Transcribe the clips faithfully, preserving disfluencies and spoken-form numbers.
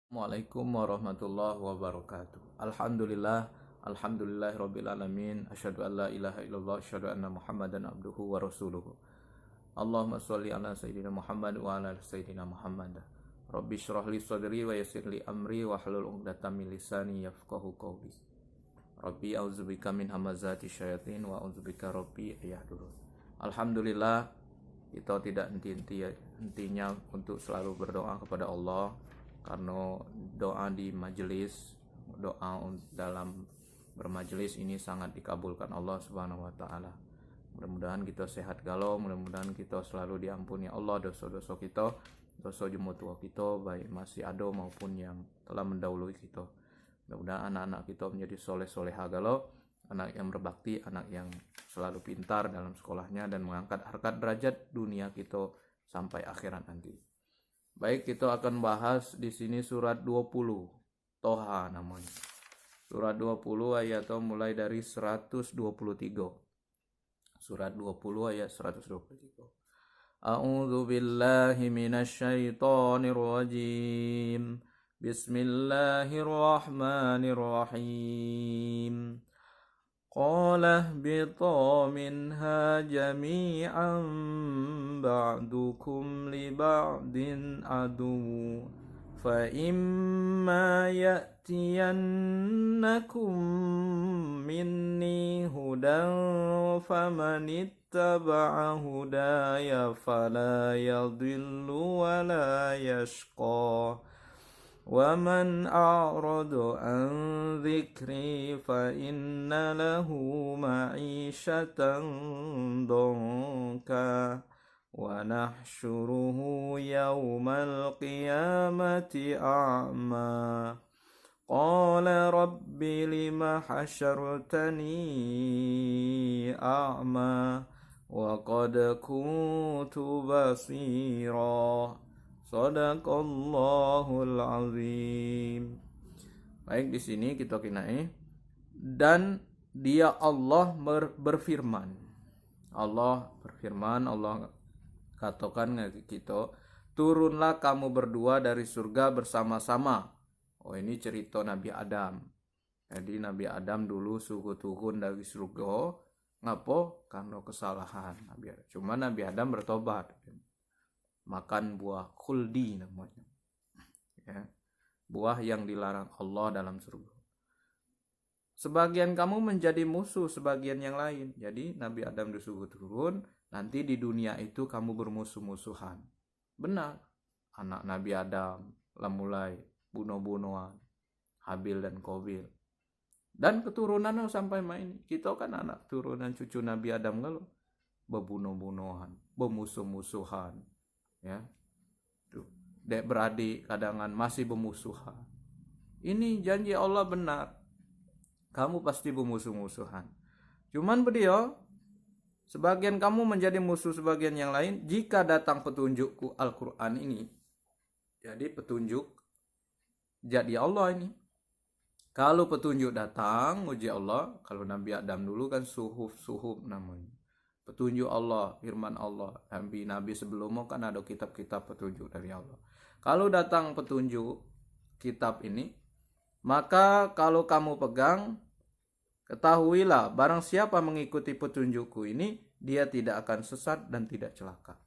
Assalamualaikum warahmatullahi wabarakatuh. Alhamdulillah, alhamdulillahirabbil alamin. Asyhadu an la ilaha illallah, asyhadu anna Muhammadan abduhu wa rasuluhu. Allahumma shalli ala sayyidina Muhammad wa ala ali sayyidina Muhammad. Rabbi shrah li sadri wa yassir li amri wahlul 'uqdatam min lisani yafqahu qawli. Rabbi a'udzubika min hamazati syayatin wa a'udzubika rabbi an yahdurun. Alhamdulillah, kita tidak henti-henti, hentinya untuk selalu berdoa kepada Allah, karena doa di majelis, doa un-, dalam bermajelis ini sangat dikabulkan Allah Subhanahu wa Ta'ala. Mudah-mudahan kita sehat galo, mudah-mudahan kita selalu diampuni Allah dosa-dosa kita, dosa jemaah tua kita, baik masih ada maupun yang telah mendahului kita. Mudah-mudahan anak-anak kita menjadi soleh-soleha galo, anak yang berbakti, anak yang selalu pintar dalam sekolahnya dan mengangkat harkat derajat dunia kita sampai akhirat nanti. Baik, kita akan bahas di sini surat dua puluh, Toha namanya. Surat dua puluh ayat toh mulai dari seratus dua puluh tiga. Surat dua puluh ayat seratus dua puluh tiga. A'udzu billahi minasy syaithanir rajim. Bismillahirrahmanirrahim. قال اهبطا منها جميعا بعضكم لبعض عدو فإما يأتينكم مني هدى فمن اتبع هداي فلا يضل ولا يشقى ومن أعرض عن ذكري فإن له معيشة ضنكا ونحشره يوم القيامة أعمى قال رب لم حشرتني أعمى وقد كنت بصيرا. صدق الله العظيم. Baik, di sini kita kenai. Dan dia Allah mer-, berfirman. Allah berfirman, Allah katakan ngan kita, "Turunlah kamu berdua dari surga bersama-sama." Oh, ini cerita Nabi Adam. Jadi, Nabi Adam dulu suruh turun dari surga. Ngapo? Karena kesalahan Nabi Adam. Cuma Nabi Adam bertobat. Makan buah khuldi namanya. Ya. Buah yang dilarang Allah dalam surga. "Sebagian kamu menjadi musuh sebagian yang lain." Jadi, Nabi Adam disuruh turun, nanti di dunia itu kamu bermusuh-musuhan. Benar. Anak Nabi Adam, lah mulai bunuh-bunuhan, Habil dan Qabil. Dan keturunan sampai ma ini. Kita kan anak turunan cucu Nabi Adam galo. Bebunuh-bunuhan, bemusuh-musuhan. Ya. Tuh. Dek beradik kadangan masih bemusuhan. Ini janji Allah benar. Kamu pasti bemusuh-musuhan. Cuman beliau, "Sebagian kamu menjadi musuh sebagian yang lain, jika datang petunjukku Al-Quran ini." Jadi petunjuk jadi Allah ini. Kalau petunjuk datang, uji Allah, kalau Nabi Adam dulu kan suhuf-suhuf namanya. Petunjuk Allah, firman Allah, nabi-nabi sebelum kan ada kitab-kitab petunjuk dari Allah. Kalau datang petunjuk kitab ini, maka kalau kamu pegang, ketahuilah, barang siapa mengikuti petunjukku ini, dia tidak akan sesat dan tidak celaka.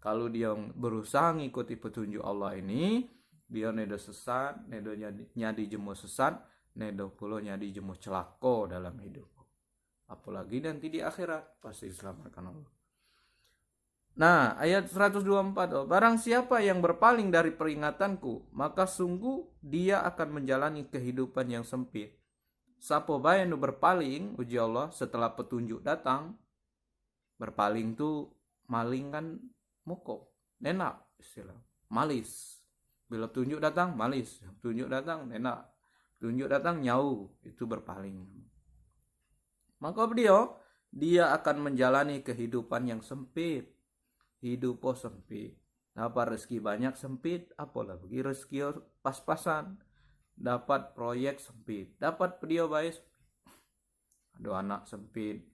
Kalau dia berusaha ngikuti petunjuk Allah ini, dia neda sesat, neda nyadi, nyadi jemo sesat, neda pulo nyadi jemo celaka dalam hidup. Apalagi nanti di akhirat, pasti diselamatkan Allah. Nah, ayat seratus dua puluh empat, oh, "Barang siapa yang berpaling dari peringatanku, maka sungguh dia akan menjalani kehidupan yang sempit." Sapa bae nu berpaling, uji Allah, setelah petunjuk datang, berpaling tu maling kan mukok. Nena istilah. Malis. Bila petunjuk datang, malis. Petunjuk datang, nena. Petunjuk datang, nyau. Itu berpaling. Maka beliau, dia akan menjalani kehidupan yang sempit. Hidup oh sempit. Dapat rezeki banyak sempit, apalah bagi rezeki oh pas-pasan. Dapat proyek sempit. Dapat beliau baik sempit. Ada anak sempit,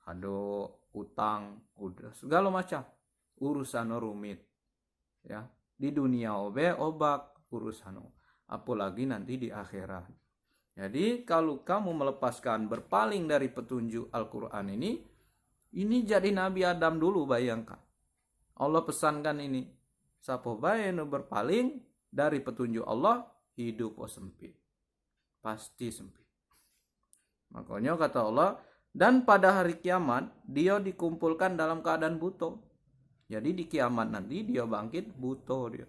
ada utang, udah segala macam. Urusan oh rumit. Ya, di dunia obe obak urusan oh. Apalagi nanti di akhirat. Jadi, kalau kamu melepaskan, berpaling dari petunjuk Al-Quran ini, ini jadi Nabi Adam dulu, bayangkan. Allah pesankan ini, siapa bae nu berpaling dari petunjuk Allah, hidup oh sempit. Pasti sempit. Makanya kata Allah, dan pada hari kiamat, dia dikumpulkan dalam keadaan buta. Jadi di kiamat nanti dia bangkit buta dia.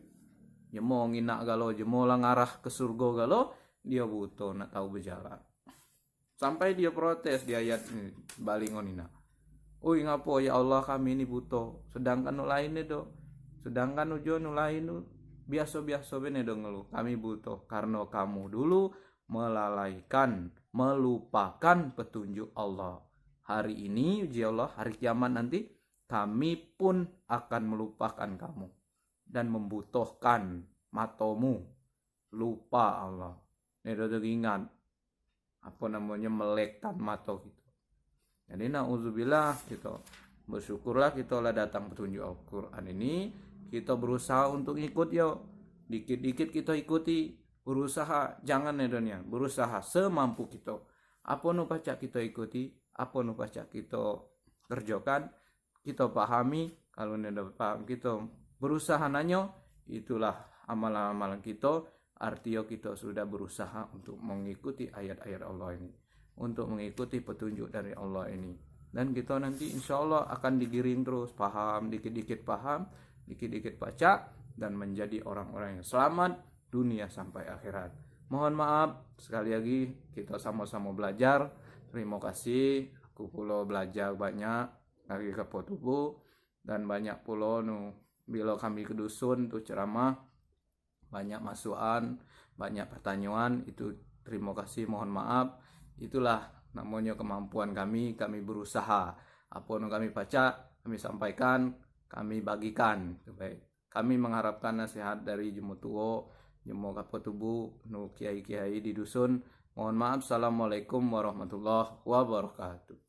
Jemo nginak galo, jemo lah ngarah ke surga galo, dia buta, ndak tahu berjalan. Sampai dia protes di ayat ini, balik ngon ina. Ui, ngapo ya Allah kami ini buta, sedangkan nu lain ne do. Sedangkan ujo nu lain tu biasa-biasa bae ne do ngeluh. Kami buta karena kamu dulu melalaikan, melupakan petunjuk Allah. Hari ini, uji Allah, hari kiamat nanti, kami pun akan melupakan kamu dan membutohkan matomu. Lupa Allah. Ne do teringat. Apa namanya, melekkan mato kita. Jadi, na'udzubillah, kita bersyukurlah kita lah datang petunjuk Al-Quran ini. Kita berusaha untuk ikut, yo. Dikit-dikit kita ikuti. Berusaha, jangan ne do nian. Berusaha semampu kita. Apa nu pacak kita ikuti, apa nu pacak kita kerjakan, kita pahami, kalau ne do paham kita berusaha nanyo, itulah amalan-amalan kita, artinya kita sudah berusaha untuk mengikuti ayat-ayat Allah ini, untuk mengikuti petunjuk dari Allah ini. Dan kita nanti insya Allah akan digiring terus, paham, dikit-dikit paham, dikit-dikit pacak, dan menjadi orang-orang yang selamat dunia sampai akhirat. Mohon maaf, sekali lagi kita sama-sama belajar. Terima kasih, aku pulo belajar banyak dari Kapo Tubu, dan banyak pulo nu bila kami ke dusun tu ceramah, banyak masukan, banyak pertanyaan, itu terima kasih, mohon maaf. Itulah namanya kemampuan kami, kami berusaha. Apa nu kami pacak, kami sampaikan, kami bagikan. Baik. Kami mengharapkan nasihat dari jemo tuo, jemo Kapo Tubu, nu kiai-kiai di dusun. Mohon maaf, Assalamualaikum warahmatullahi wabarakatuh.